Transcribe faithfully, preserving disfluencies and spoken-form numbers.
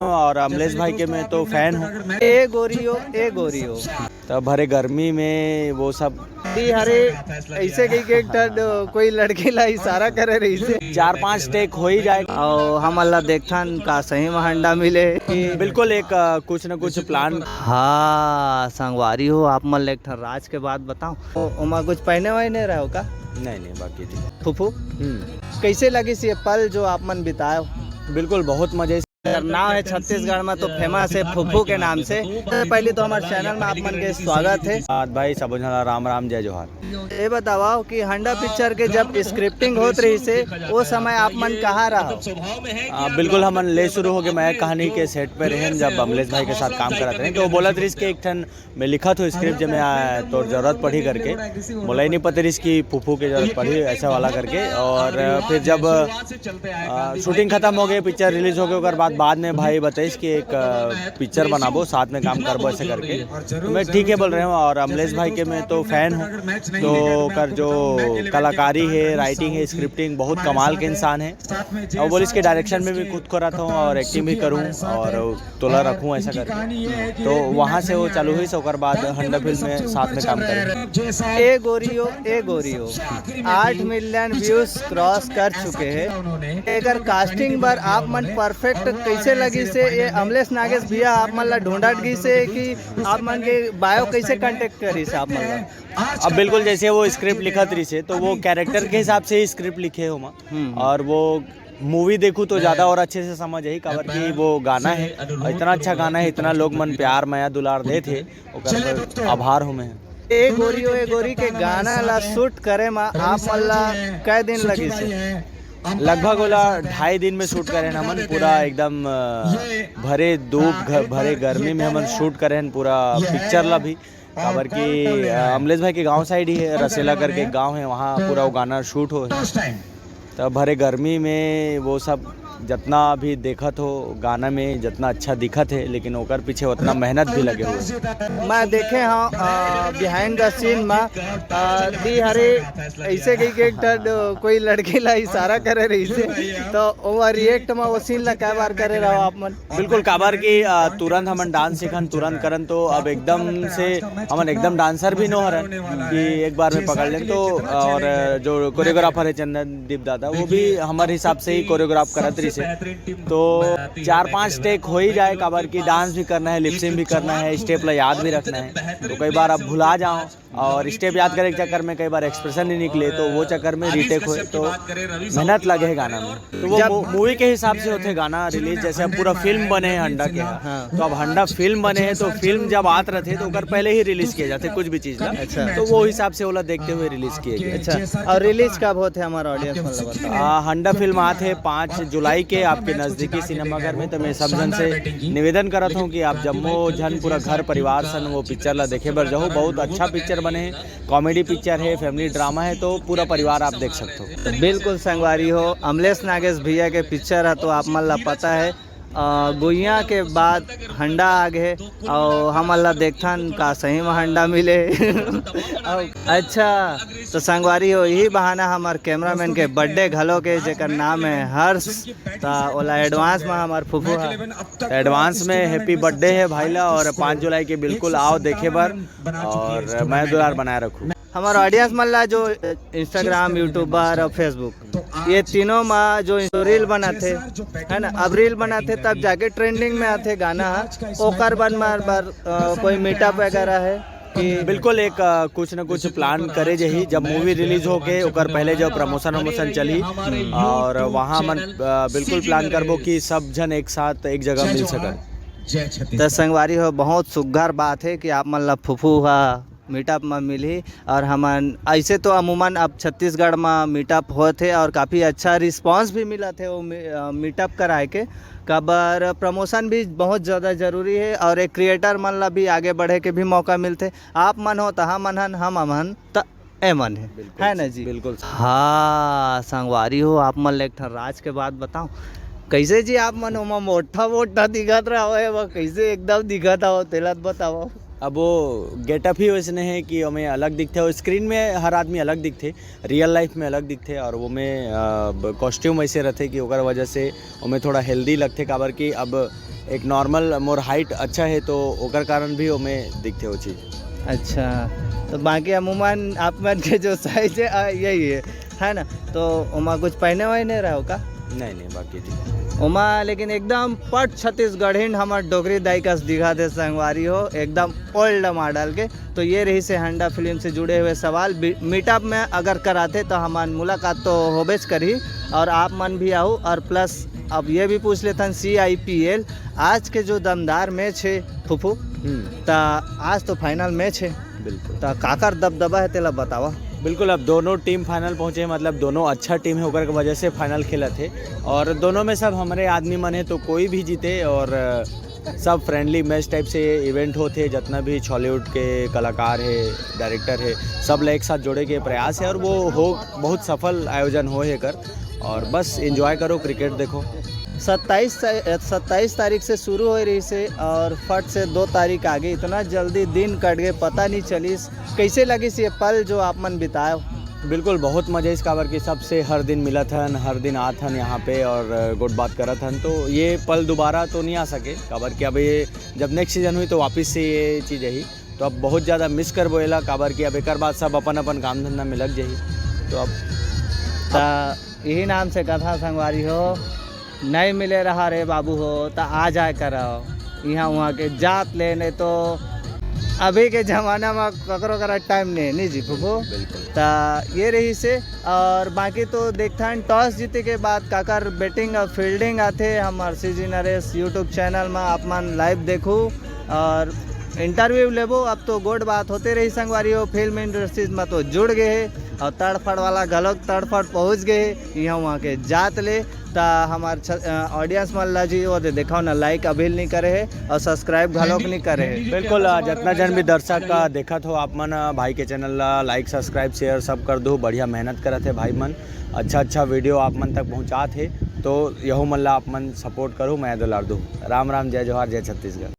और अमलेश भाई के मैं तो फैन हूँ। ए गोरी हो, ए गोरी हो। तो भरे गर्मी में वो सब। दी हरे, ऐसे कही के एक ठन कोई लड़की ला इशारा करे रहिसे। चार पाँच टेक हो ही जाए। और हमन ला देखथन का सही में हंडा मिले। बिल्कुल एक, अ, कुछ न कुछ प्लान। हाँ संगवारी हो, आप मन ला एक ठन राज के बात बताओ, ओ-, ओमा कुछ पहने वहने रहो का? नहीं, नहीं, बाकी ठीक। फूफू, हम्म। कैसे लगिस ये पल जो आप मन बिताए हो? बिल्कुल, बहुत मजे से। अगर नाव है छत्तीसगढ़ में तो फेमस है फूफू के नाम से। पहले तो हमारे चैनल में आप मन के स्वागत है। धन्यवाद भाई, सबो झन ला राम राम, जय जोहार। ये बताओ कि हंडा पिक्चर के जब स्क्रिप्टिंग होत रहिसे, वो समय आप मन कहाँ रहो? आ, बिल्कुल, हमन ले शुरू हो गए। मैं कहानी के सेट पे रहेन, जब अमलेश भाई के साथ काम करत रहेन, तो वो बोलत रहिस कि एक ठन मैं लिखत हूँ स्क्रिप्ट, जे मैं, आ, तोर जरूरत पड़ी करके। मोला ही नहीं पता रहिस कि फूफू के जरूरत पड़ी, ऐसा वाला करके। और फिर जब, आ, शूटिंग खत्म हो गई, पिक्चर रिलीज हो गई, ओकर बाद, बाद में भाई बताइस कि एक, आ, पिक्चर बनाबो, साथ में काम करबो, ऐसे करके। तो मैं ठीक है बोल रहे हूँ। और अमलेश भाई के मैं तो फैन हूँ, तो ओकर जो कलाकारी है, राइटिंग है, स्क्रिप्टिंग, बहुत कमाल के इंसान है। और बोलिस के डायरेक्शन में भी खुद को रहता हूँ और एक्टिंग भी करूँ और तोला रखूँ ऐसा करके। तो वहाँ से वो चालू हुई, ओकर बाद हंडा फिल्म में साथ में काम करे। ए गोरी हो, ए गोरी हो, आठ मिलियन व्यूज क्रॉस कर चुके हैं। एकर कास्टिंग बर आप मन परफेक्ट कैसे लगिसे? ये अमलेश नागेश भैया आप मन ला ढूंढत गिसे कि आप मन के बायो कैसे कांटेक्ट करिस आप मन ला? अब बिल्कुल जैसे वो स्क्रिप्ट लिखत रहिसे, तो वो कैरेक्टर के हिसाब से ही स्क्रिप्ट लिखे हो माँ। हम्म। और वो मूवी देखूँ तो ज़्यादा और अच्छे से समझ आई, काबर कि वो गाना है, और इतना अच्छा गाना है, इतना लोग मन प्यार, मया, दुलार देथे, ओकर बर आभार हूँ मैं। ए गोरी ओ ए गोरी के गाना ला शूट करे मा आप मन ला कै दिन लगिस? लगभग ओला ढाई दिन में शूट करे हन हमन, पूरा एकदम, अ, भरे धूप, घ-, भरे गर्मी में हमन शूट करे हन पूरा पिक्चर ला भी। काबर कि, अ, अमलेश भाई के गांव साइड ही है, रसेला करके एक गांव है, वहाँ पूरा वो गाना शूट हो। तो भरे गर्मी में वो सब जतना भी देखत हो गाना में, जतना अच्छा दिखत है, लेकिन ओकर पीछे उतना मेहनत भी लगे हुए। मैं देखे हूँ, अ, behind the scene में, अ, दी हरे ऐसे कही के एक ठन कोई लड़की ला इशारा करे रहिसे, तो वो रिएक्ट में वो सीन ला कै बार करे रहो आप मन? बिल्कुल, काबर कि, अ, तुरंत हमन डांस सीखन, तुरंत करन, तो अब एकदम से हमन एकदम डांसर भी नो हरन कि एक बार में पकड़ लेन। तो और जो कोरियोग्राफर है चंदन दीप दादा, वो भी हमारे हिसाब से ही कोरियोग्राफ करत रहिसे। तो चार पांच टेक हो ही जाए, काबर कि डांस भी करना है, लिपसिंग भी करना है, स्टेप ला याद भी रखना है। तो कई बार अब भुला जाओ, और स्टेप याद करे के चक्कर में कई बार एक्सप्रेशन नहीं निकले, तो वो चक्कर में रीटेक होए, तो मेहनत लगे है गाना में। तो वो जब मू-, मूवी के हिसाब से होते गाना रिलीज, जैसे अब पूरा फिल्म बने हैं हंडा के। हाँ। तो अब हंडा फिल्म बने हैं, तो फिल्म जब आत रहते तो ओकर पहले ही रिलीज किए जाते कुछ भी चीज ला। अच्छा। तो वो हिसाब से ओला देखते हुए रिलीज किए गए। अच्छा, और रिलीज कब होते हमारे ऑडियंस मतलब बताओ? आ, हंडा फिल्म आत है पाँच जुलाई के आपके नजदीकी सिनेमाघर में, तो मैं सब जन से निवेदन करत हूँ कि आप जम्मो झन पूरा घर परिवार सन वो पिक्चर ला देखे बर जाओ। बहुत अच्छा पिक्चर बने है, कॉमेडी पिक्चर है, फैमिली ड्रामा है, तो पूरा परिवार आप देख सकते हो। बिल्कुल संगवारी हो, अमलेश नागेश भैया के पिक्चर है तो आप मन ला पता है, अ, गुइया के बाद हंडा आ गे और हमन ला देखथन का सही में हंडा मिले। अउ अच्छा, तो संगवारी हो, यही बहाना हमार कैमरामैन के बर्थडे घलो के, जेकर नाम है हर्ष, त ओला एडवांस में हमार फूफू हा। एडवांस में हैप्पी बर्थडे है भाई ला, और पाँच जुलाई के बिल्कुल आओ देखे बर, और मैं दुलार बनाए रखू। हमार ऑडियंस मन ला जो Instagram, YouTube और Facebook, ये तीनों में जो रील बनाथे, है ना, अब रील बनाथे तब जाके ट्रेंडिंग में आथे गाना हा। ओकर बाद मार बार, अ, कोई मीटअप वगैरह है कि बिल्कुल एक, अ, कुछ न कुछ प्लान करे जही, जब मूवी रिलीज होके ओकर पहले जब प्रमोशन वमोशन चली, और वहाँ मन, अ, बिल्कुल प्लान करबो कि सब झन एक साथ एक जगह मिल सकन। त संगवारी हो, बहुत सुग्घर बात है कि आप मन ला फूफू हा मीटअप में मिलही। और हमन ऐसे तो अमूमन अब छत्तीसगढ़ में मीटअप होत हे और काफ़ी अच्छा रिस्पॉन्स भी मिलत हे वो मी-, अ, मीटअप कराए के। काबर प्रमोशन भी बहुत ज़्यादा जरूरी है और एक क्रिएटर मन ला भी आगे बढ़े के भी मौका मिलथे। आप मन हो त हमन हन, हम हमन त ए मन हे, बिल्कुल है ना जी? बिल्कुल। हाँ संगवारी हो, आप मन ले एक ठन राज के बात बताओ, कैसे जी आप मन ओमा मोटा मोटा दिखत रहो, वो कैसे एकदम दिखत हो, तेला त बताओ। अब वो गेटअप ही वैसने है कि ओमे अलग दिखथे, और स्क्रीन में हर आदमी अलग दिखथे, रियल लाइफ में अलग दिखथे, और वो में, अ, ब-, कॉस्ट्यूम वैसे रहथे कि ओकर वजह से ओमे थोड़ा हेल्दी लगथे, काबर कि अब एक नॉर्मल मोर हाइट अच्छा है, तो ओकर कारण भी ओमे दिखथे वो चीज़। अच्छा, तो बाकी अमूमन आप मन के जो साइज है, आ, यही है, है ना? तो ओमा कुछ पहने वहने रहो का? नहीं, नहीं, बाकी ठीक है। ओमा लेकिन एकदम पट छत्तीसगढ़िन हमर डोकरी दाई कस दिखा दे संगवारी हो, एकदम ओल्ड मॉडल के। तो ये रही से हंडा फिल्म से जुड़े हुए सवाल। मीटअप में अगर कराथे तो हमन मुलाकात तो होबेच करही, और आप मन भी आहू। और प्लस अब ये भी पूछ लेथन, सी आई पी एल आज के जो दमदार मैच है फूफू, हम्म। त आज तो फाइनल मैच है, बिल्कुल। त काकर दबदबा है तेला बतावा। बिल्कुल, अब दोनों टीम फाइनल पहुँचे हैं, मतलब दोनों अच्छा टीम है, ओकर के वजह से फाइनल खेलत है। और दोनों में सब हमरे आदमी मन है, तो कोई भी जीते और अ, सब फ्रेंडली मैच टाइप से इवेंट होते, जितना भी छॉलीवुड के कलाकार है, डायरेक्टर है, सब ला एक साथ जोड़े के प्रयास है और वो हो बहुत सफल आयोजन हो है कर। और बस एंजॉय करो, क्रिकेट देखो। सत्ताईस ता-, सत्ताईस तारीख से शुरू हो रही से और फट से दो तारीख आगे, इतना जल्दी दिन कट गए, पता नहीं चलिस। कैसे लगिस ये पल जो आप मन बिताए? बिल्कुल, बहुत मजा इस काबर कि सबसे हर दिन मिलत हन, हर दिन आत हन यहाँ पे और गोठ बात करत हन, तो ये पल दोबारा तो नहीं आ सके, काबर कि अब ये जब नेक्स्ट सीजन हुई तो वापस से ये चीज़ यही, तो अब बहुत ज़्यादा मिस करबो एला, काबर कि अब एकर बाद सब अपन अपन काम धंधा में लग जाही। तो अब त यही नाम से कथा संगवारी हो, नहीं मिले रहा रे बाबू हो, त आ जाए करो यहाँ वहाँ के जात ले, नहीं तो अभी के जमाना में ककरो करा टाइम नहीं, नहीं जी फूफू। बिल्कुल। त ये रही से, और बाकी तो देखथन टॉस जीते के बाद काकर बैटिंग और फील्डिंग आथे हमर सी जी नरेश यूट्यूब चैनल में, आप मन लाइव देखू और इंटरव्यू लेबो। अब तो गोठ बात होते रही संगवारी हो, फिल्म इंडस्ट्रीज में तो जुड़ गए है और तड़फड़ वाला घलोक तड़फड़ पहुँच गए है यहाँ वहाँ के जात ले। त हमार छ-, अ, ऑडियंस मन ला जी वो दे देखाओ ना, लाइक अभी नहीं करे है और सब्सक्राइब घलोक नहीं करे है। बिल्कुल, अ, जितना जन भी दर्शक, अ, देखत हो आप मन, अ, भाई के चैनल ला लाइक, सब्सक्राइब, शेयर सब कर दो। बढ़िया मेहनत करत है भाई मन, अच्छा अच्छा वीडियो आप मन तक पहुँचात है, तो यहू मन ला आप मन सपोर्ट करो, मया दुलार दो। राम राम, जय जोहार, जय छत्तीसगढ़।